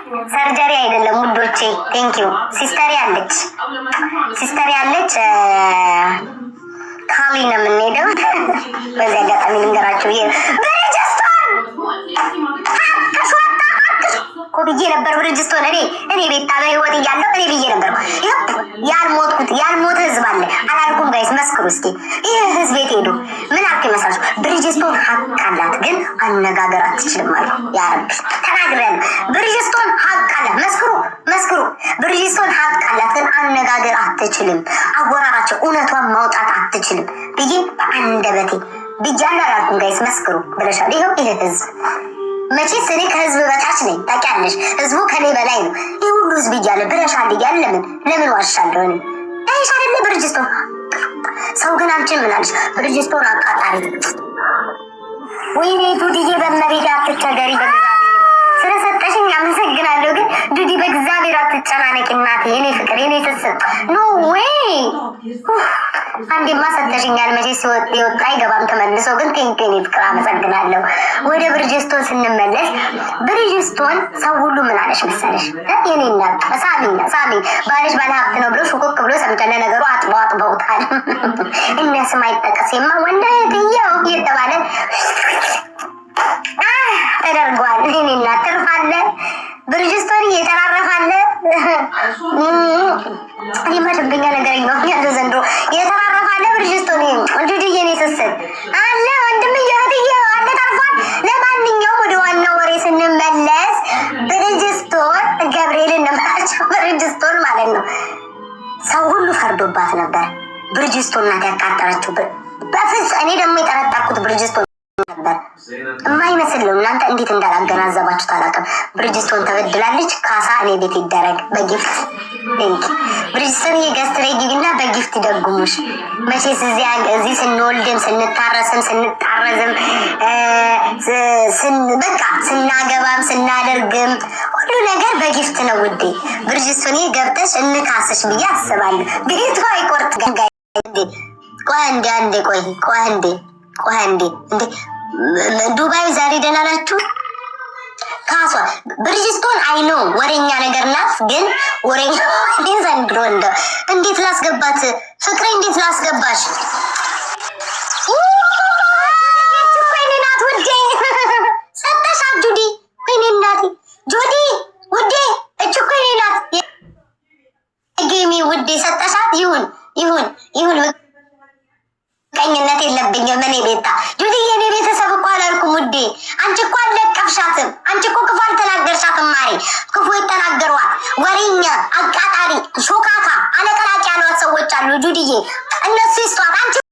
Surgery አይደለም ውዶቼ። Thank you። Sister ያለች፣ sister ያለች ካሊ ነው የምንሄደው። በዚህ አጋጣሚ ልንገራችሁ፣ ይሄ ብሪጅስቶን ሀቅሽ ወጣ፣ ሀቅሽ እኮ ብዬ ነበር። ብሪጅስቶን እኔ ቤታ በህይወት እያለሁ እኔ ብዬ ነበር። ያልሞትኩት ያልሞተ ህዝብ አለ አላልኩም? Guys፣ መስክሩ እስኪ። ይህ ህዝብ የት ሄዱ? ምን አልኩ ይመስላችሁ? ብሪጅስቶን ሀቅ አላት፣ ግን አነጋገር አትችልም አልኩ። ያረቢ ተናግሬያለሁ። ብሪጅስቶን ሀቅ አላት። መስክሩ፣ መስክሩ። ብሪጅስቶን ሀቅ አላት፣ ግን አነጋገር አትችልም። አወራራቸው እውነቷን ማውጣት አትችልም ብዬ በአንደበቴ ብያለሁ አላልኩም? Guys፣ መስክሩ ብለሻል። ይኸው ይህ ህዝብ፣ መቼስ እኔ ከህዝብ በታች ነኝ ታውቂያለሽ። ህዝቡ ከኔ በላይ ነው። ይህ ሁሉ ህዝብ እያለ ብለሻል እያለ ለምን ዋሻለሁ እኔ? ይሽ አይደለ ብርጅስቶን ሰው ግን አንቺን ምን አለሽ? ብርጅስቶን አቃጣሪ። ወይኔ ዱድዬ፣ በመቤት አትቸገሪ። በእግዚአብሔር ስለሰጠሽኝ አመሰግናለሁ። ግን ዱዲ በእግዚአብሔር አትጨናነቂ እናቴ፣ የኔ ፍቅር፣ የኔ ስስት፣ no way። አንዴማ ሰጠሽኛል። መቼ ሲወጥ የወጣ አይገባም ተመልሶ። ግን thank you የኔ ፍቅር፣ አመሰግናለሁ። ወደ ብርጅስቶን ስንመለስ ብርጅስቶን ሰው ሁሉ ምን አለሽ መሰለሽ? የኔ እናት ሳሚኝ፣ ሳሚኝ፣ ባልሽ ባለሀብት ነው ብሎ ሹኩክ ብሎ ሰምቻለሁ። ለነገሩ አጥበው አጥበውታል። እነ ስም አይጠቀስ የማ ወንድ እህትየው እየተባለ ተደርጓል። የኔ እናት ትርፋለ፣ ብርጅስቶን እየተራረፋለ። እኔማ ደንበኛ ነገረኛ ያለ ዘንድሮ የተራረፋለ። ብርጅስቶን ጁድዬ የኔ ስስት አለ፣ ወንድም እህትዬ አለ፣ ተርፏል። ለማንኛውም ወደ ዋናው ወሬ ስንመለስ ብርጅስቶን፣ ገብርኤልን ነው የምላቸው፣ ብርጅስቶን ማለት ነው። ሰው ሁሉ ፈርዶባት ነበር። ብርጅስቶን ናት ያቃጠረችው። በፍጹም እኔ ደግሞ የጠረጠርኩት ብርጅስቶን ነበር። የማይመስል ነው። እናንተ እንዴት እንዳላገናዘባችሁት አላውቅም። ብርጅስቶን ተበድላለች። ካሳ እኔ ቤት ይደረግ በ gift። Thank ብርጅስቶን። Guest ላይ ግቢና በ gift ይደጉሙሽ። መቼስ እዚህ ስንወልድም ስንታረስም ስንጣረዝም በቃ ስናገባም ስናደርግም ሁሉ ነገር በ gift ነው ውዴ። ብርጅስቶን ገብተሽ እንካስሽ ብዬ አስባለሁ። ቤቱ አይቆርጥ። ቆይ አንዴ፣ አንዴ፣ ቆይ፣ ቆይ አንዴ፣ ቆይ አንዴ። እንዴ ዱባይ ዛሬ ደህና ናችሁ? ካሷ ብርጅስቶን አይኖ ወሬኛ ነገር ናት፣ ግን ወሬኛ ዘንድሮ እንደው እንዴት ላስገባት? ፍቅሬ እንዴት ላስገባሽ? ወይኔ ናት ውዴ፣ ሰጠሻት ጁዲ። ወይኔ እናቴ ጁዲ ውዴ፣ እች እኮ የኔ ናት። ጌሚ ውዴ ሰጠሻት። ይሁን፣ ይሁን፣ ይሁን። ምቀኝነት የለብኝም እኔ ቤታ። ጁዲ የኔ ቤተሰብ እኮ አላልኩም ውዴ። አንቺ እኮ አልለቀፍሻትም። አንቺ እኮ ክፉ አልተናገርሻትም። ማሬ ክፉ የተናገሯት ወሬኛ፣ አቃጣሪ፣ ሾካካ፣ አለቀላቂ ያሏት ሰዎች አሉ። ጁዲዬ እነሱ ይስጧት። አንቺ